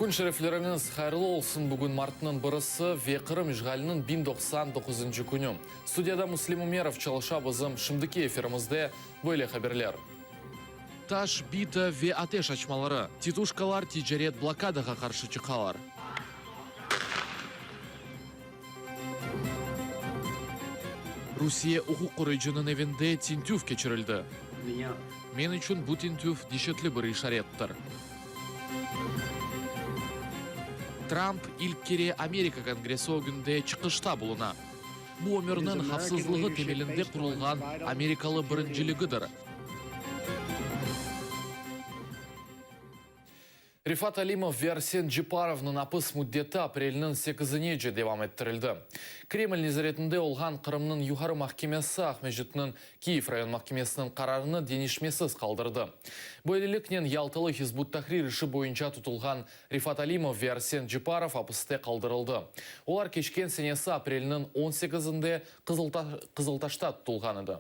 Kün şerefleriñiz hayırlı olsun, bugün martnıñ birisi ve Qırım işğaliniñ 1099-ncı künü. Studiyada Müslim Ümerov çalışa, bizim şimdiki efirimizde böyle haberler. Taş, bita ve ateş açmaları, tituşkalar ticaret blokadağa qarşı çıqalar. Rusiye uquq qoruyıcınıñ evinde tintüv keçirildi. Men içün bu tintüv deşetli bir işarettir. Tramp ilk kere Amerika Kongressi ögünde çıqışta buluna. Bu ömürniñ havfsızlığı temelinde qurulğan amerikalı birinciligidir. Refat Alimov ve Arsen Ceparovnıñ apis müddeti aprelniñ sekizinece devam ettirildi. Kreml nezaretinde olğan Qırımnıñ Yuqarı mahkemesi Aqmescitniñ Kiyev rayon mahkemesiniñ qararını deñişmesiz qaldırdı. Böyleliknen, Yaltalı Hizb ut-Tahrir işi boyunca tutulğan Refat Alimov ve Arsen Ceparov apiste qaldırıldı. Olar keçken senesi aprelniñ on sekizinde Qızıltaşta tutulğan edi.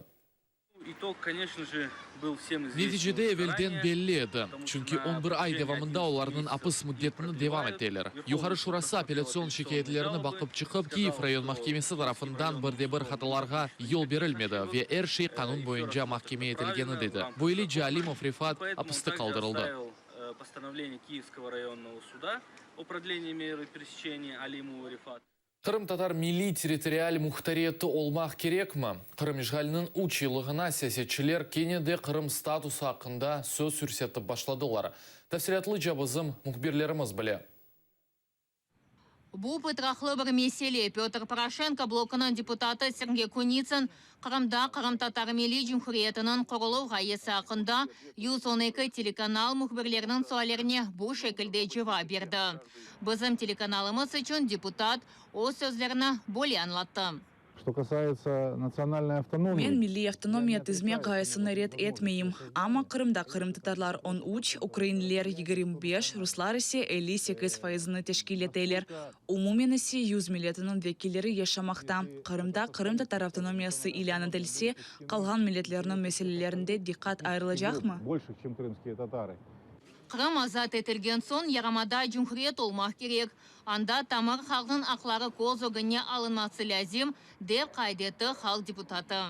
Neticede evelden belli edi, çünki on bir ay devamında olarnıñ apis müddetini devam eteler. Yuqarı Şurası apellâtsion şikâyetlerini baqıp çıqıp, Kiyev rayon mahkemesi tarafından bir de bir hatalarğa yol berilmedi ve er şey qanun boyunca mahkeme etilgeni dedi. Böylece Alimov Refat apiste qaldırıldı. Qırımtatar milliy territorial muhtariyeti olmaq kerekmi? Qırım işğaliniñ üç yıllığına siyasetçiler kene de Qırım statusı aqqında söz yürsetip başladılar. Tafsilâtlıca bizim mühbirlerimiz bile. Bu pıtraqlı bir mesele, Pötr Poroşenko blokunıñ deputatı Sergey Kunitsın Qırımda Qırımtatar Milliy Cumhuriyetiniñ quruluv ğayesi aqqında 112 telekanal mühbirleriniñ suallerine bu şekilde cevap berdi. Bizim telekanalımız içün deputat öz sözlerini böyle añlattı. Что касается национальной автономии. Men milliy avtonomiya tizmek ğayesini red etmeyim. Amma Qırımda qırımtatarlar 13, ukrainliler 25, ruslar ise 58 fayızını teşkil eteler. Umumen ise 100 milletiniñ vekilleri yaşamaqta. Qırımda qırımtatar avtonomiyası ilân etilse, qalğan milletlerniñ meselelerinde diqqat ayırılacaqmı? Qırım azat etilgen soñ yarımada cumhuriyet olmaq kerek, anda tamır halqnıñ aqları köz ögüne alınması lâzim, dep qayd etti halq deputatı.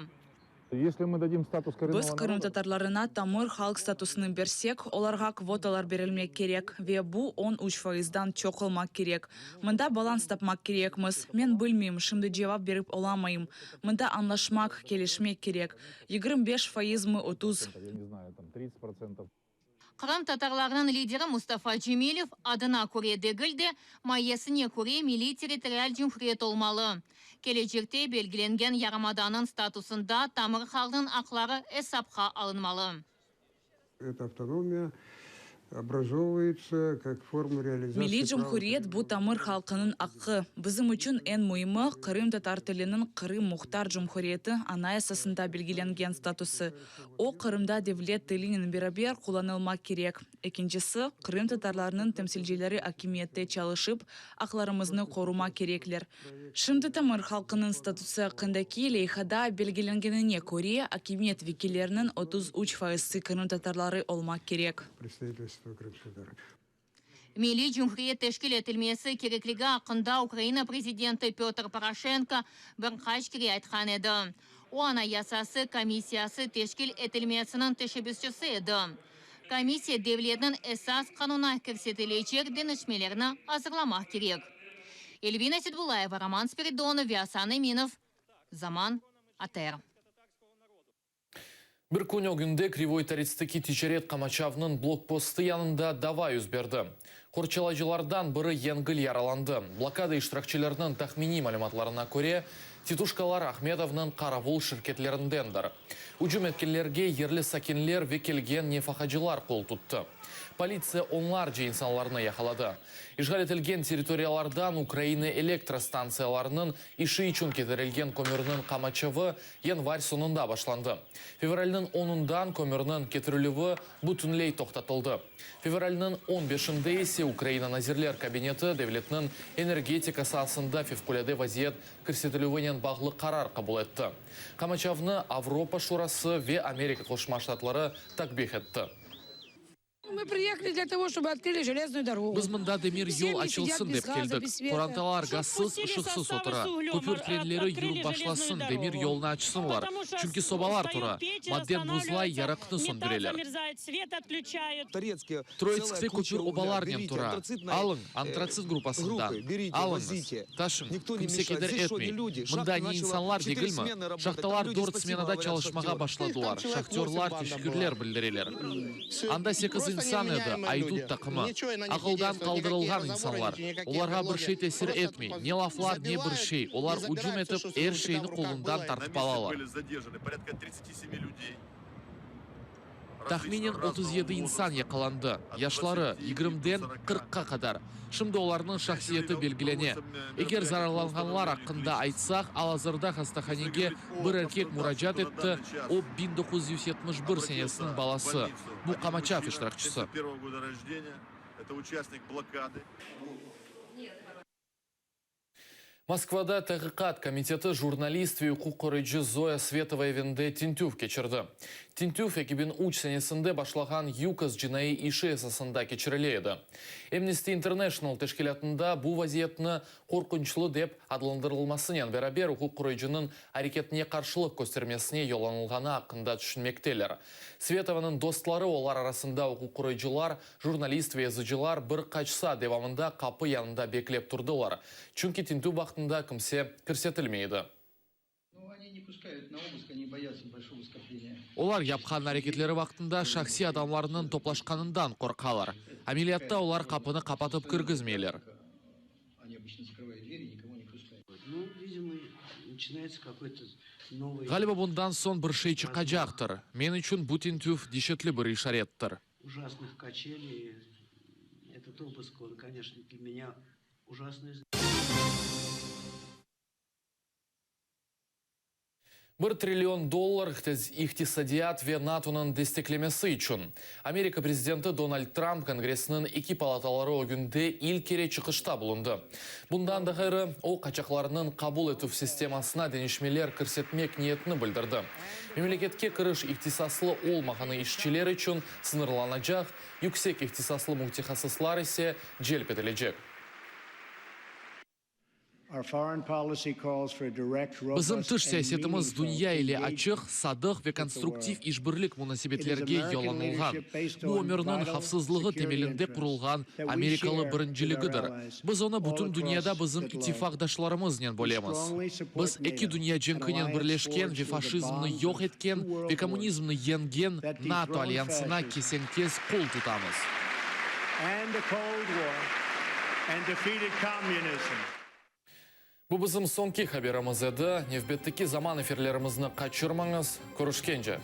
Biz qırımtatarlarına tamır halq statusını bersek, olarğa kvotalar berilmek kerek, ve bu 13 fayızdan çoq olmaq kerek. Mında balans tapmaq kerekmiz. Men bilmeyim, şimdi cevap berip olamayım. Mında añlaşmaq, kelişmek kerek. 25 fayızmı, 30. Qırımtatarlarnıñ lideri Mustafa Cemilev, adına köre degil de, mayesine köre milliy-territorial cumhuriyet olmalı. Kelecekte belgilengen yarımadanıñ statusında tamır halqnıñ aqları esapqa alınmalı. Эта автономия образовывается как форма реализации Milliy cumhuriyet bu tamır halqınıñ aqqı. Bizim içün eñ müimi, qırımtatar tiliniñ Qırım Muhtar Cumhuriyeti Anayasasında belgilengen statusı. O, Qırımda devlet tilinen beraber qullanılmaq kerek. Ekincisi, qırımtatarlarnıñ temsilcileri akimiyette çalışıp, aqlarımıznı qorumaq kerekler. Şimdi tamır halqınıñ statusı aqqındaki leyhada belgilengenine köre, akimiyet vekilleriniñ 33 fayızı qırımtatarları olmaq kerek. Milliy cumhuriyet teşkil etilmesi kerekligi aqqında Ukraina prezidenti Pötr Poroşenko bir qaç kere aytqan edi. O, Anayasası komissiyası teşkil etilmesiniñ teşebbüsçisi edi. Komissiya devletniñ Esas qanuna kirsetilecek deñişmelerni azırlamaq kerek. Elvina Setbulayeva, Roman Spiridonov ve Asan Eminov, Zaman, ATR. Bir kün ögünde Krivoy Toretsteki ticaret qamaçavnıñ blokpostı yanında dava yüz berdi. Qorçalayıcılardan biri yengil yaralandı. Blokada iştirakçileriniñ tahminiy malümatlarına köre, tituşkalar Ahmetovnıñ qaravul şirketlerindendir. Ücüm etkenlerge yerli sakinler ve kelgen nefaqacılar qol tuttı. Politsiya onlarca insanlarnı yaqaladı. İşğal etilgen territoriyalardan Ukraina elektrostantsiyalarınıñ işi içün ketirilgen kömürniñ qamaçavı yanvar soñunda başlandı. Fevralniñ onundan kömürniñ ketirilüvi bütünley toqtatıldı. Fevralniñ on beşinde ise Ukraina Nazirler Kabineti devletniñ energetika saasında fevqulâde vaziyet kirsetilüvinen bağlı qarar qabul etti. Qamaçavnı Avropa Şurası ve Amerika Qoşma Ştatları takbih etti. Biz mında demir yol açılsın dep keldik. Qorantalar gazsız, ışıqsız otura. Köpür trenleri yürip başlasın, demir yolnı açsınlar. Çünki sobalar tura, maden buzlay, yarıqnı söndüreler. Troitskte köpür obalarnen tura. Alıñ, antratsit gruppasından. Alıñız, taşıñ, kimse keder etmey. Mında ne insanlar degilmi? Şahtalar dört smenada çalışmağa başladılar, şahtörlar teşekkürler bildireler. Anda sekiz insan edi, aydut taqımı. Aqıldan qaldırılğan insanlar. Olarğa bir şey tesir etmey, ne laflar, ne bir şey, olar ücüm etip, er şeyni qolundan tartıp alalar. Tahminen 37 insan yaqalandı, yaşları, yigirmiden qırqqa qadar. Şimdi olarnıñ şahsiyeti belgilene. Eger zararlanğanlar aqqında aytsaq, al-azırda hastahanege bir erkek muracaat etti, o, 1971 senesiniñ balası, bu qamaçav iştirakçisi. Moskvada Taqiqat komiteti jurnalist ve uquq qoruyıcı Zoya Svetova evinde tintüv keçirdi. Tintüv 2003 senesinde başlağan YUKOS cinaiy işi esasında keçirile edi. Amnesty International teşkilâtında bu vaziyetni qorqunçlı dep adlandırılmasınen beraber uquq qoruyıcınıñ areketine qarşılıq köstermesine yollanılğanı aqqında tüşünmekteler. Svetovanıñ dostları, olar arasında uquq qoruyıcılar, Jurnalist ve yazıcılar bir qaç saat devamında qapı yanında beklep turdılar, çünki tintüv vaqtında kimse kirsetilmey edi. Olar yapqan areketleri vaqtında şahsiy adamlarnıñ toplaşqanından qorqalar. Ameliyatta olar qapını qapatıp kirgizmeyler. Ğaliba bundan soñ bir şey çıqacaqtır. Men içün bu tintüv deşetli bir işarettir. Ужасных качелей. Этот обыск, он, конечно, для меня ужасный. Bir trillion dollar iqtisadiyat ve NATOnıñ desteklemesi içün. Amerika prezidenti Donald Trump Kongressniñ eki palataları ögünde ilk kere çıqışta bulundı. Bundan da ğayrı, o, qaçaqlarnıñ qabul etüv sistemasına deñişmeler kirsetmek niyetini bildirdi. Memleketke kiriş ihtisaslı olmağanı işçiler içün sıñırlanacaq, yüksek ihtisaslı mütehassıslar ise celp etilecek. Bizim tış siyasetimiz dünya ile açıq, sadıq ve konstruktiv işbirlik munasebetlerge yollanılğan. Bu ömürniñ havfsızlığı temelinde qurulğan amerikalı birinciligidir. Biz onı bütün dünyada bizim ittifaqdaşlarımıznen bölemiz. Biz eki dünya cenkinen birleşken ve faşizmni yoq etken ve kommunizmni yeñgen NATO alyansına kesen-kes qol tutamız. Bu bizim soñki haberimiz edi. Nevbetteki zaman efirlerimizni qaçırmañız. Körüşkence!